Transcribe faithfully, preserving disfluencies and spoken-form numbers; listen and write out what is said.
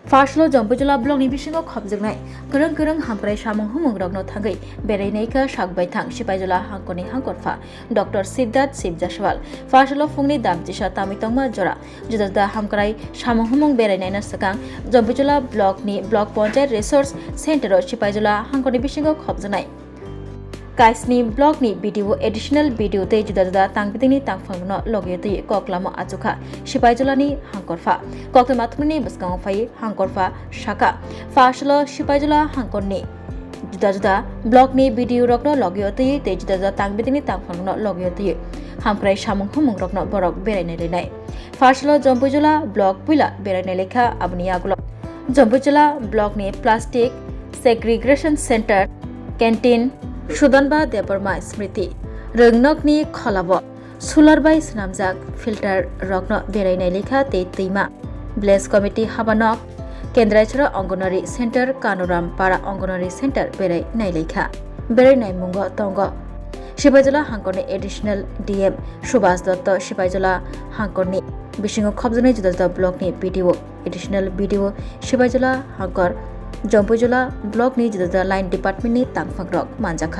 Phasalo Jompuijula block ni bisingo khopjwknai kwrwng kwrwng hamkrai samung humung rokno thangwi berai naikha sak baithang Sipaijula hangkorni hangkorpha Doctor Siddharth Sibjaswal. Phasalo phungni dam chisa tamwi tongma jora juda juda hamkrai samung humung berai naina swkang Jompuijula block ni Block Panchayat Resource Center o Sipaijula hangkorni bisingo khopjaknai kaisni block ni B D O, additional B D O tei juda juda tangbitingni tangphang no logio twi kok lamo achukha Sipaijula ni hangkorpha. Koktwma thumnini bwskango phai hangkorpha saka, phasalo Sipaijula hangkorni juda juda block ni B D O rokno logio twi tei juda juda tangbitingni tangphang no logio twi hamkrai samung humung rokno borok berai nai rinai. Phasalo Jompuijula block puila berai nai lekha, aboni yagulo Jompuijula block ni plastic segregation center, canteen, Sudanba Debbarma Smriti rwngnokni kholabo solar bai swnamjak filter rokno berai nai lekha tei twima, village committee habanok, Kendraichara Anganwadi Center, Kanoram Para Anganwadi Center berai nai lekha. Berai nai mungo tongo Sipaijula hangkorni additional D M Subhas Dotto, Sipaijula hangkorni bisingo khopjaknai juda juda block ni B D O, additional B D O, Sipaijula hangkor, Jompuijula block ni juda juda line department ni tangphang rok manjakha.